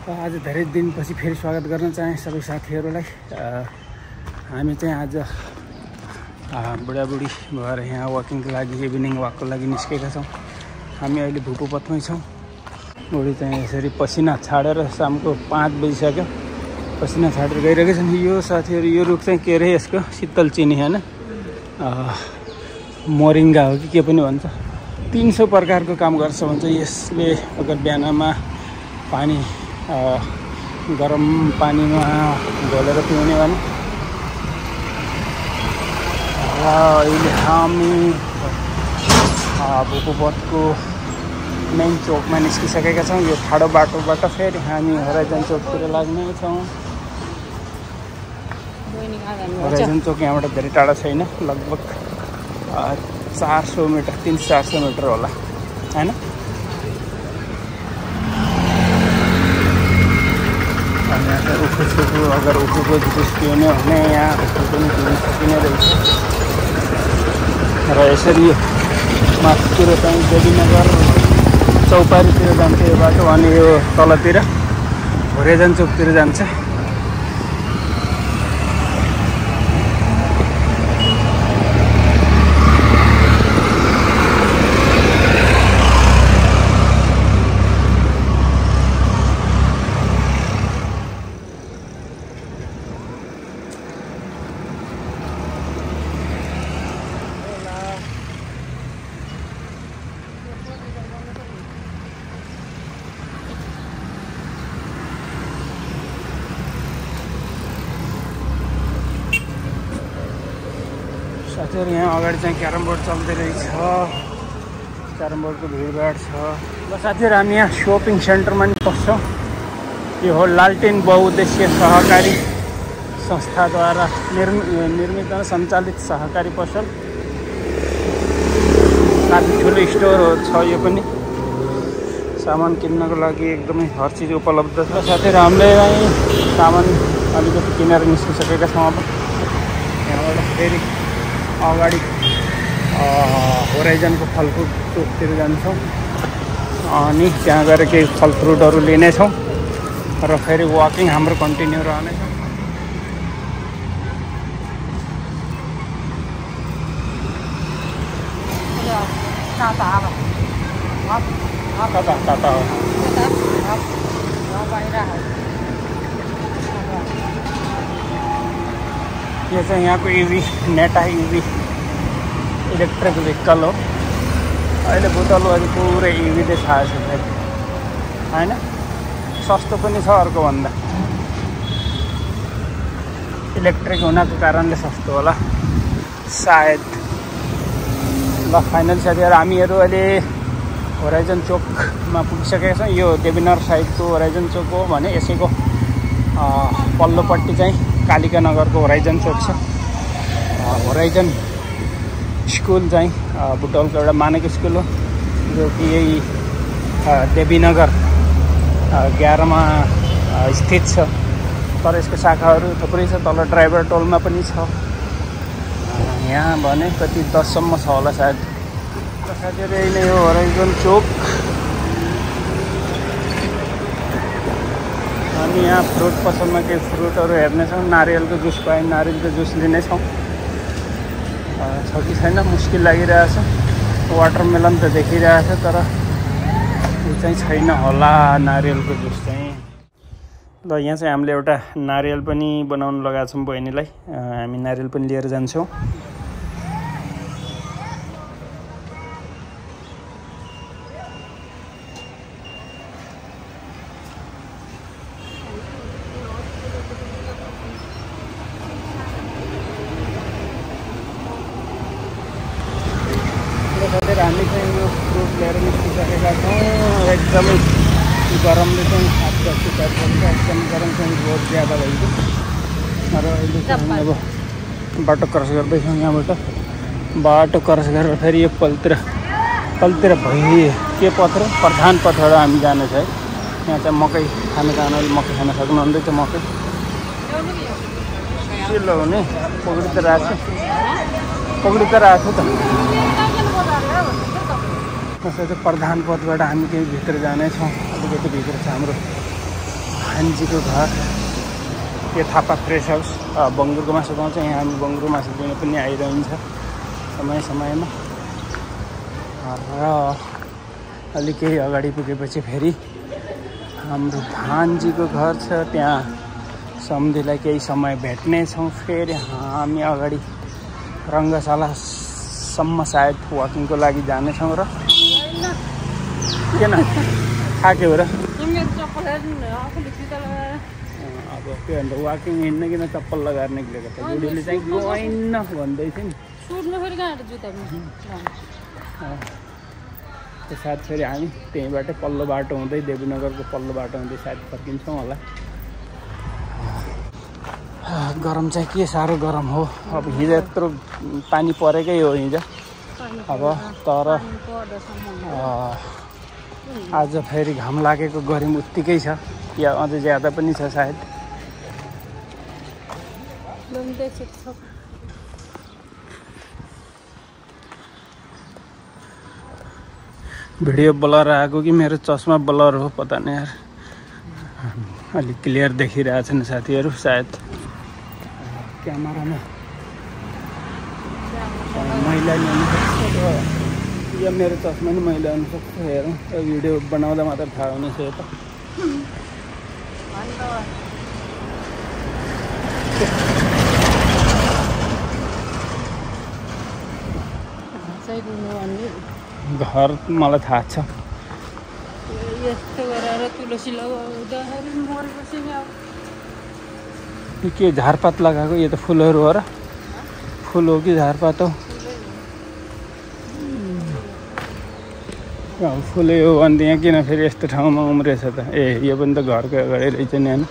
आज धेरै दिनपछि फेरि स्वागत गर्न चाहे सबै साथीहरूलाई। हामी चाहिँ आज बुढाबुढी भएर यहाँ वकिङको लागि इभिनिङ वाकको लागि निस्केका छौँ। हामी अहिले भुपोपथमै छौँ। बुढी चाहिँ यसरी पसिना छाडेर शामको 5 बजिसक्यो पसिना छाडेर गइरहेको छन्। यो साथीहरू यो रुख चाहिँ के अरे यसको शीतल चिनी होइन मोरिङ्गा हो कि के पनि भन्छ। 300 प्रकारको काम गर्छ भन्छ यसले। अगर बिहानमा पानी गरम पानीमा घोलेर पिउने भने अहिले हामी भुपोपथको मेन चोकमा निस्किसकेका छौँ। यो ठाडो बाटोबाट फेरि हामी होराइजन चोकतिर लाग्नेछौँ। होराइजन चोक यहाँबाट धेरै टाढा छैन, लगभग 400 मिटर 300-400 मिटर होला होइन। उखुको अगर उखुको जुस पिउने हो भने यहाँ उखु पनि पिउन सकिने रहेछ। र यसरी माथितिर चाहिँ देवीनगर चौपारीतिर जान्छ यो बाटो, अनि यो तलतिर होराइजन चोकतिर जान्छ। साथीहरू यहाँ अगाडि चाहिँ क्यारम बोर्ड चल्दै रहेछ, क्यारम बोर्डको भिडभाड छ। ल साथीहरू हामी यहाँ सपिङ सेन्टरमा नि पस्छौँ। यो हो लालटेन बहुउद्देश्य सहकारी संस्थाद्वारा निर्मित सञ्चालित सहकारी पसल। काफी ठुलो स्टोर छ यो पनि। सामान किन्नको लागि एकदमै हर चिज उपलब्ध छ। साथीहरू हामीले चाहिँ सामान अलिकति किनेर निस्किसकेका छौँ। अब यहाँबाट फेरि अगाडि होराइजनको फलफ्रुट चोकतिर जान्छौँ, अनि त्यहाँ गएर केही फलफ्रुटहरू लिनेछौँ र फेरि वाकिङ हाम्रो कन्टिन्यू रहनेछ। यो चाहिँ यहाँको इभी नेटा इभी इलेक्ट्रिक भेहिकल हो। अहिले बुटलहरू पुरै इभीले छाएको छ फेरि होइन। सस्तो पनि छ अर्कोभन्दा, इलेक्ट्रिक हुनको कारणले सस्तो होला सायद। ल फाइनल साथीहरू हामीहरू अहिले होराइजन चोकमा पुगिसकेका छौँ। यो देवीनगर साइडको होराइजन चोक हो भने यसैको पल्लोपट्टि चाहिँ कालिका नगरको होराइजन चोक छ। होराइजन स्कुल चाहिँ बुटवलको एउटा मानेको स्कुल हो, जो कि यही देवीनगर 11 मा स्थित छ। तर यसको शाखाहरू थुप्रै छ। तल ड्राइभर टोलमा पनि छ। यहाँ भने कति 10 सम्म छ होला सायद। साथीहरू यही नै हो होराइजन चोक। हामी यहाँ फ्रुट पसलमा केही फ्रुटहरू हेर्नेछौँ। नारियलको जुस पाए नारियलको जुस लिनेछौँ। छ कि छैन मुस्किल लागिरहेछ। वाटरमेलन त देखिरहेछ तर यो चाहिँ छैन होला नारियलको जुस चाहिँ। ल यहाँ चाहिँ हामीले एउटा नारियल पनि बनाउनु लगाएको छौँ बहिनीलाई। हामी नारियल पनि लिएर जान्छौँ। हामी चाहिँ यो फ्रुट लिएर निस्किसकेका छौँ। एकदमै गरमले चाहिँ हात एकदम गरम चाहिँ बहुत ज्यादा भएको। र अहिले चाहिँ अब बाटो क्रस गर्दैछौँ। यहाँबाट बाटो क्रस गरेर फेरि यो पलतिर भइ के पथ र प्रधान पथबाट हामी जानेछ है। यहाँ चाहिँ मकै खान जानु मकै खान सक्नुहुँदैछ। मकै के लगाउने पक्डी त राख्छु त। त्यसै प्रधान पथबाट हामी केही भित्र जानेछौँ। अलिकति भित्र छ हाम्रो भान्जीको घर यो थापा फ्रेस हाउस बङ्गुरको मासु पाउँछ। यहाँ हामी बङ्गुरको मासु लिन पनि आइरहन्छ समय समयमा। र अलिक केही अगाडि पुगेपछि फेरि हाम्रो भान्जीको घर छ। त्यहाँ सम्धिलाई केही समय भेट्नेछौँ। फेरि हामी अगाडि रङ्गशालासम्म सायद वाकिङको लागि जानेछौँ। र किन थाक्यो र अब के भन्छ वाकिङ हिँड्न किन चप्पल लगाएर निक्लेको त? बुढीले चाहिँ गएन भन्दै थियो नि। सायद फेरि हामी त्यहीँबाट पल्लो बाटो हुँदै देवीनगरको पल्लो बाटो हुँदै सायद फर्किन्छौँ होला। गरम चाहिँ के साह्रो गरम हो। अब हिजो यत्रो पानी परेकै हो हिजो। अब तर आज फेरि घाम लागेको गरम उत्तिकै छ या अझै ज्यादा पनि छ सायद। भिडियो ब्लर आएको कि मेरो चस्मा ब्लर हो पता नहीं यार। अलिक क्लियर देखिरहेछन् साथीहरू सायद क्यामेरामा मैला हुनसक्छ या मेरो चस्मा नि मैला हुनसक्छ। हेरौँ भिडियो बनाउँदा मात्र थाहा हुनेछ यो त। घर मलाई थाहा छ। के झारपात लगाएको? यो त फुलहरू हो र? फुल हो कि झारपात हो? फुलै हो भने यहाँ किन फेरि यस्तो ठाउँमा उम्रेछ त? ए यो पनि त घरको अगाडि रहेछ नि होइन।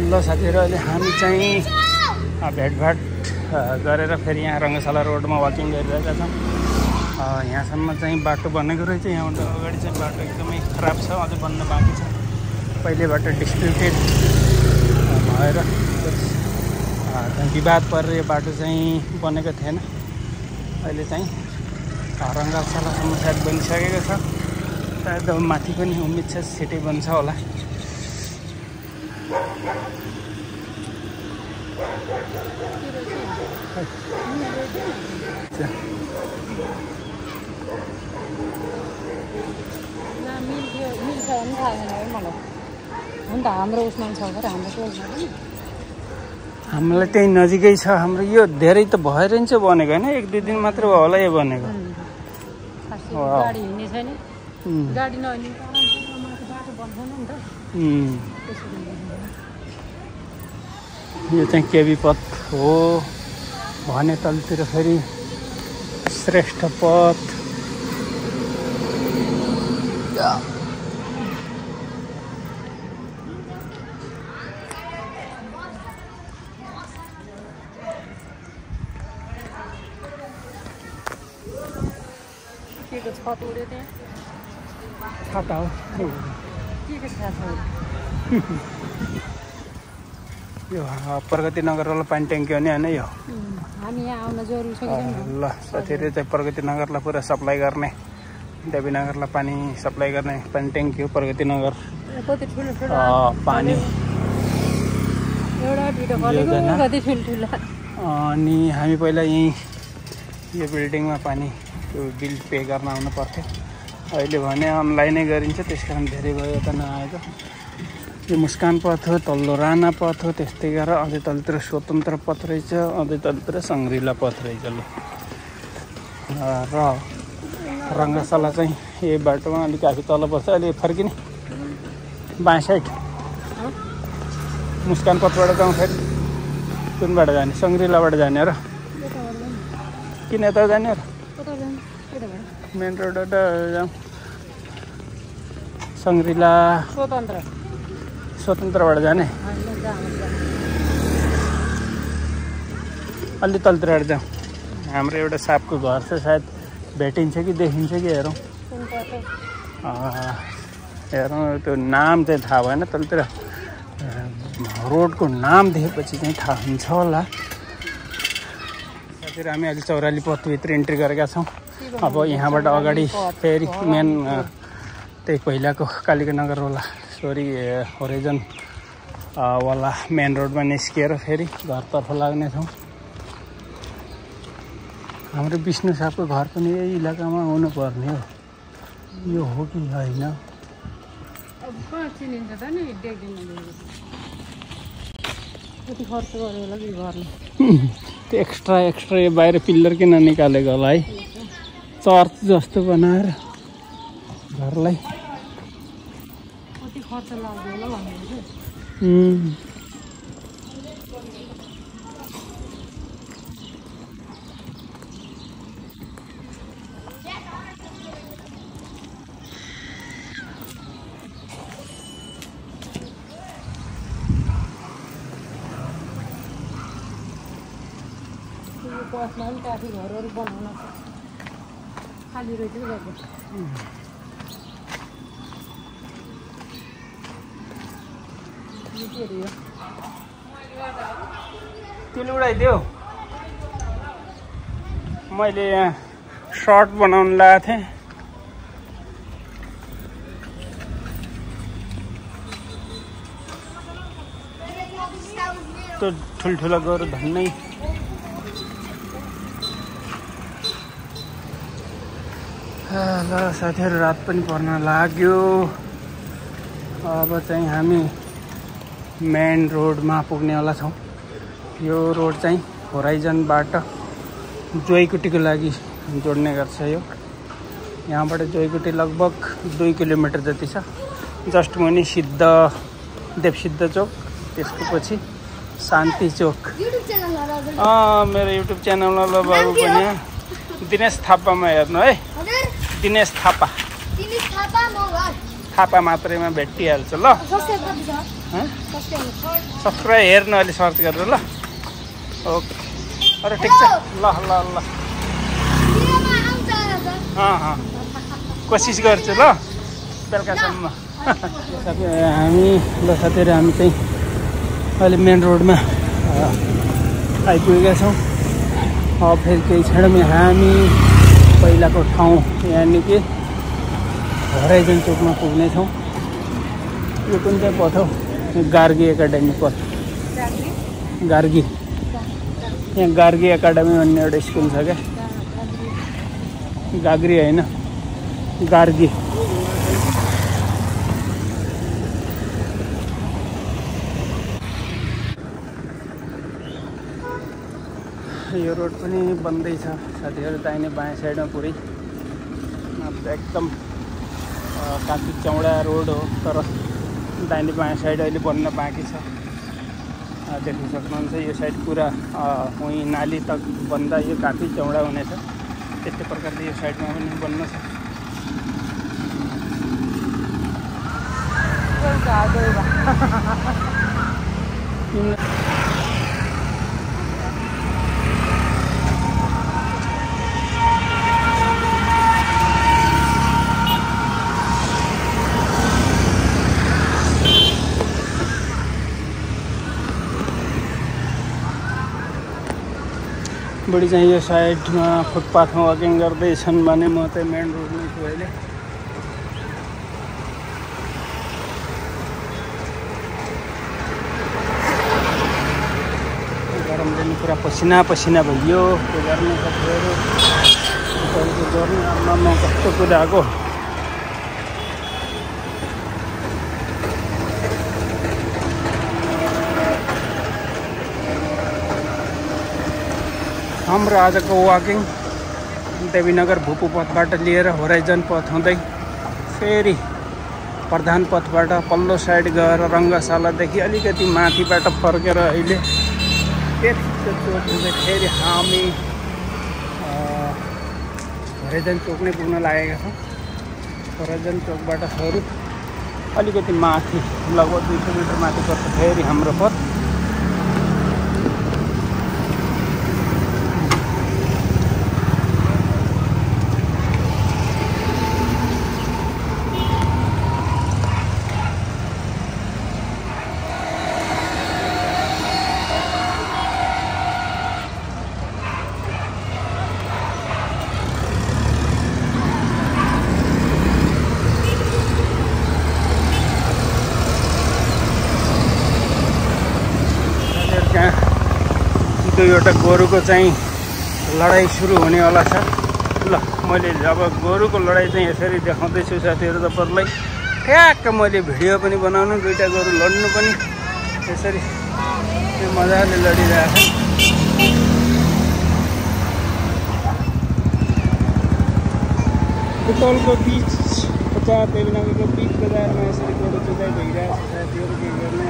ल साथीहरू अहिले हामी चाहिँ भेटभाट गरेर फेरि यहाँ रङ्गशाला रोडमा वाकिङ गरिरहेका छौँ। यहाँसम्म चाहिँ बाटो बनेको रहेछ। यहाँबाट अगाडि चाहिँ बाटो एकदमै खराब छ, अझै बन्न बाँकी छ। पहिलेबाट डिस्प्युटेड भएर विवाद परेर यो बाटो चाहिँ बनेको थिएन। अहिले चाहिँ रङ्गशालासम्म सायद बनिसकेको छ। सायद माथि पनि उम्मिद छ छिटै बन्छ होला। हामीलाई त्यही नजिकै छ। हाम्रो यो धेरै त भएर नि चाहिँ बनेको होइन, 1-2 दिन मात्र भयो होला यो बनेको। यो चाहिँ केबी पथ हो भने तलतिर फेरि श्रेष्ठ पथ। छाता हो यो प्रगति नगरवाला पानी ट्याङ्की हो नि होइन यो। हामी यहाँ आउन जरुरी छ। ल साथीहरू चाहिँ प्रगति नगरलाई पुरा सप्लाई गर्ने, देवीनगरलाई पानी सप्लाई गर्ने पानी ट्याङ्की हो प्रगति नगर। पानी अनि हामी पहिला यहीँ यो बिल्डिङमा पानी त्यो बिल पे गर्न आउनु पर्थ्यो। अहिले भने अनलाइनै गरिन्छ, त्यस कारण धेरै भयो यता नआएको। यो मुस्कान पथ हो, तल्लो राणा पथ हो, त्यस्तै गरेर अझै तलतिर स्वतन्त्र पथ रहेछ, अझै तलतिर सङ्ग्रिला पथ रहेछ। ल र रङ्गशाला चाहिँ यही बाटोमा अलिक आफै तल पर्छ। अहिले फर्किने बाँ साइड मुस्कान पथबाट जाउँ, फेरि कुनबाट जाने? सङ्ग्रिलाबाट जाने र किन यता जाने र? मेन रोडबाट जाउँ। सङ्ग्रिला स्वतन्त्रबाट जाने, अलि तलतिरबाट जाउँ। हाम्रो एउटा सापको घर छ, सायद भेटिन्छ कि देखिन्छ कि हेरौँ। हेरौँ त्यो नाम चाहिँ थाहा भएन तर त्यो रोडको नाम देखेपछि चाहिँ थाहा हुन्छ होला। साथीहरू हामी अहिले 44 पथभित्र इन्ट्री गरेका छौँ। अब यहाँबाट अगाडि फेरि मेन त्यही पहिलाको कालिका नगर होला होराइजन वाला मेन रोडमा निस्किएर फेरि घरतर्फ लाग्नेछौँ। हाम्रो विष्णु साहबको घर पनि यही इलाकामा हुनुपर्ने हो। यो हो कि होइन? त्यो एक्स्ट्रा यो बाहिर पिल्लर किन निकालेको होला है? चर्च जस्तो बनाएर घरलाई। काफी घरहरू बनाउन खाली रहेछ तिल उडाइदेऊ। मैले यहाँ सर्ट बनाउन लगाएको थिएँ। त्यो ठुल्ठुला गोरु धन्नै ल साथीहरू रात पनि पर्न लाग्यो। अब चाहिँ हामी मेन रोडमा पुग्नेवाला छौँ। यो रोड चाहिँ होराइजनबाट जोइकुटीको लागि जोड्ने गर्छ। यो यहाँबाट जोइकुटी लगभग 2 किलोमिटर जति छ। जस्ट मुनि देवसिद्ध चोक, त्यसको पछि शान्ति चोक। मेरो युट्युब च्यानलमा ल बाबु पनि दिनेश थापामा हेर्नु है। दिनेश थापा मात्रैमा भेटिहाल्छ ल। सब्सक्राइब हेर्नु अलि सर्च गरेर ल। ओके अरे ठिक छ ल ल ल। कोसिस गर्छु ल बेलुकासम्म। हामी ल साथीहरू हामी चाहिँ अहिले मेन रोडमा आइपुगेका छौँ। अब फेरि केही क्षणमा हामी पहिलाको ठाउँ यानि कि होराइजन चोकमा पुग्नेछौँ। यो कुन चाहिँ पथ हो? गार्गी एकाडेमी पथ। गार्गी, यहाँ गार्गी एकाडेमी भन्ने एउटा स्कुल छ क्या। गाग्री होइन, गार्गी। यो रोड पनि बन्दै छ साथीहरू। दाहिने बायाँ साइडमा पुरै एकदम काफी चौडा रोड हो, तर दाहिने बायाँ साइड अहिले बन्न बाँकी छ। देख्न सक्नुहुन्छ यो साइड पुरा उहीँ नाली तक बन्दा यो काफी चौडा हुनेछ। त्यस्तै प्रकारले यो साइडमा पनि बन्न छ। बुढी चाहिँ यो साइडमा फुटपाथमा वकिङ गर्दैछन् भने म चाहिँ मेन रोडमै छु अहिले। गरमले नि पुरा पसिना भइयो। त्यो गर्ने साथीहरू गर्ने आमा कस्तो कुदाएको। हाम्रो आजको वाकिङ देवीनगर भूपू पथबाट लिएर होराइजन पथ हुँदै फेरि प्रधान पथबाट पल्लो साइड गएर रङ्गशालादेखि अलिकति माथिबाट फर्केर अहिले त्यस्तो चोक हुँदै फेरि हामी होराइजन चोक नै पुग्न लागेका छौँ। होराइजन चोकबाट फेरि अलिकति माथि लगभग 2 किलोमिटर माथि पर्छ फेरि हाम्रो पथ। दुईवटा गोरुको चाहिँ लडाइँ सुरु हुनेवाला छ। ल मैले अब गोरुको लडाइँ चाहिँ यसरी देखाउँदैछु साथीहरू तपाईँहरूलाई। ठ्याक्क मैले भिडियो पनि बनाउनु, दुईवटा गोरु लड्नु पनि यसरी मजाले लडिरहेको छ। बुटवलको बिच बजार देवीनगरको बिच बजारमा यसरी गोरु जुधाइ भइरहेको छ साथीहरू। के गर्ने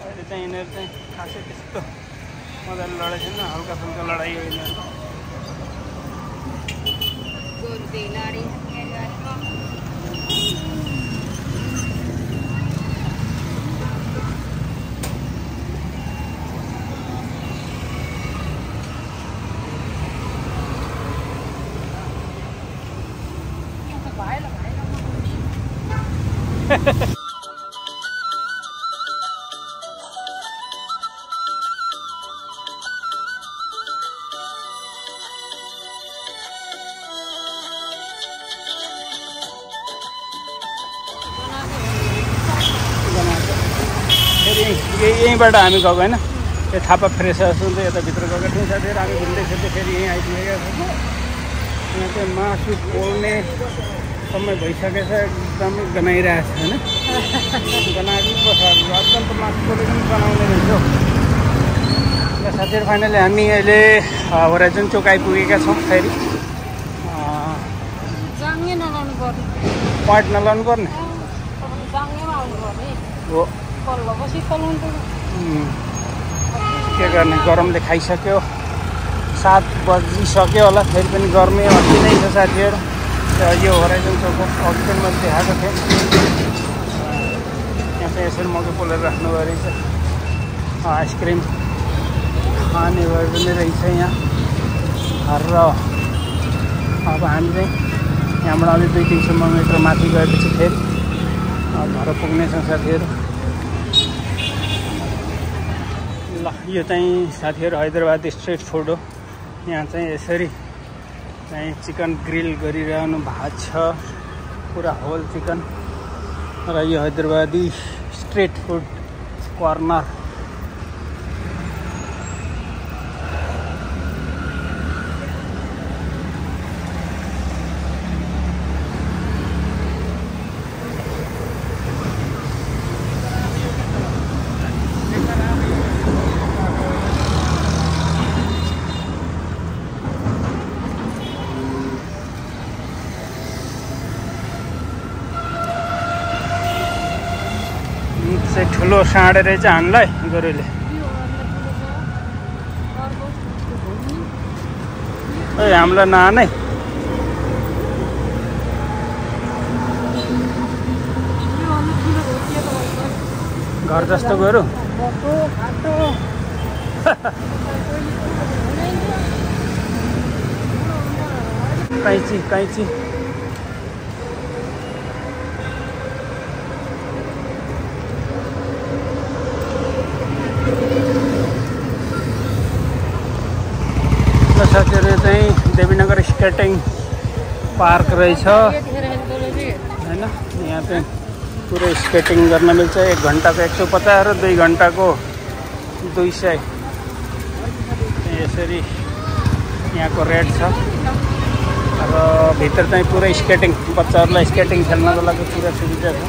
अहिले चाहिँ यिनीहरू चाहिँ खासै त्यस्तो मजाले लडाइ छैन, हल्का फुल्का लडाइ हो यिनीहरू। यहीँबाट हामी गएको होइन, यो थापा फ्रेस हाउस हुन्छ, यता भित्र गएको थियौँ साथीहरू। हामी घुम्दै फिर्दै फेरि यहीँ आइपुगेका छौँ। यहाँ चाहिँ मासु पोल्ने समय भइसकेछ, एकदमै गनाइरहेको छ होइन, गनाएको पर्छ। आजकल त मासु पोले पनि बनाउने रहेछ। र साथीहरू फाइनली हामी अहिले होराइजन चोक आइपुगेका छौँ। फेरि पोइन्ट नलाउनु पर्ने हो, के गर्ने, गरमले खाइसक्यो। 7 बजिसक्यो होला, फेरि पनि गर्मी अति नै छ साथीहरू। यो होराइजन चोक अघि पनि मैले देखाएको थिएँ। यहाँ चाहिँ यसरी मकै पोलेर राख्नु भयो रहेछ। आइसक्रिम खाने भयो पनि रहेछ यहाँ। र अब हामी चाहिँ यहाँबाट अलिक 200-300 मिटर माथि गएपछि फेरि घर पुग्नेछौँ साथीहरू। ल यो चाहिँ साथीहरू हैदराबादी स्ट्रिट फुड हो। यहाँ चाहिँ यसरी चाहिँ चिकन ग्रिल गरिरहनु भएको छ, पुरा होल चिकन। र यो हैदराबादी स्ट्रिट फुड कर्नर। ठुलो साँडे रहेछ हामीलाई गोरुले। ए हामीलाई नआनै, घर जस्तो गोरु। कैँची कैँची साथीहरू चाहिँ देवीनगर स्केटिङ पार्क रहेछ होइन। यहाँ चाहिँ पुरै स्केटिङ गर्न मिल्छ। 1 घन्टाको 150 र 2 घन्टाको 200। यसरी यहाँको रेट छ। र भित्र चाहिँ पुरै स्केटिङ, बच्चाहरूलाई स्केटिङ खेल्नको लागि पुरा सुविधा छ।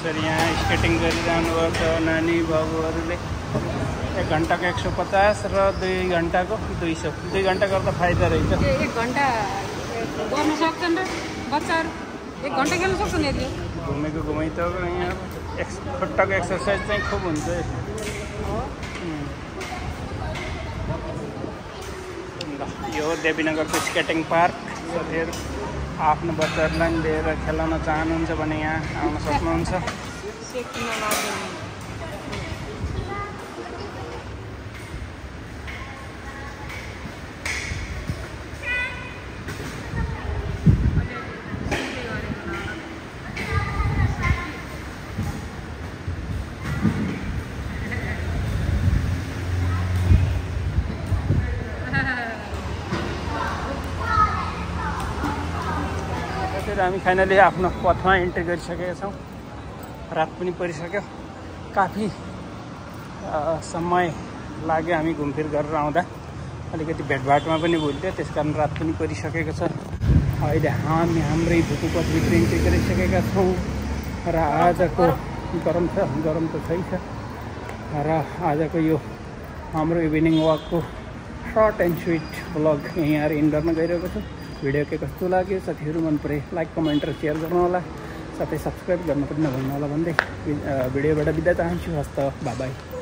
यसरी यहाँ स्केटिङ गरिरहनु भएको छ नानी बाबुहरूले। 1 घन्टाको 150 र 2 घन्टाको 200। 2 घन्टा गर्दा फाइदा रहेछ। 1 घन्टा गर्न सक्छन् र बच्चाहरू, 1 घन्टा खेल्न सक्छन् यदि घुमेको घुमाइ त। यहाँ खुट्टाको एक्सर्साइज चाहिँ खुब हुन्छ। यो देवीनगरको स्केटिङ पार्क। साथीहरू आफ्नो बच्चाहरूलाई लिएर खेलाउन चाहनुहुन्छ भने यहाँ आउन सक्नुहुन्छ। हामी फाइनली आफ्नो पथमा इन्ट्री गरिसकेका छौँ। रात पनि परिसक्यो, काफी समय लाग्यो हामी घुमफिर गरेर आउँदा। अलिकति भेटभाटमा पनि भुल्थ्यो, त्यस कारण रात पनि परिसकेको छ। अहिले हामी हाम्रै भुटुपथभित्र इन्ट्री गरिसकेका छौँ र आजको गरम त छैन र आजको यो हाम्रो इभिनिङ वाकको सर्ट एन्ड स्विट ब्लग यहीँ आएर इन्ड गर्न गइरहेको छु। भिडियो के कस्तो लाग्यो साथीहरू, मन परे लाइक कमेन्ट र सेयर गर्नु होला, साथै सब्सक्राइब गर्न पनि नभुल्नु होला भन्दै भिडियोबाट बिदा चाहन्छु। हस्त बाई बाई।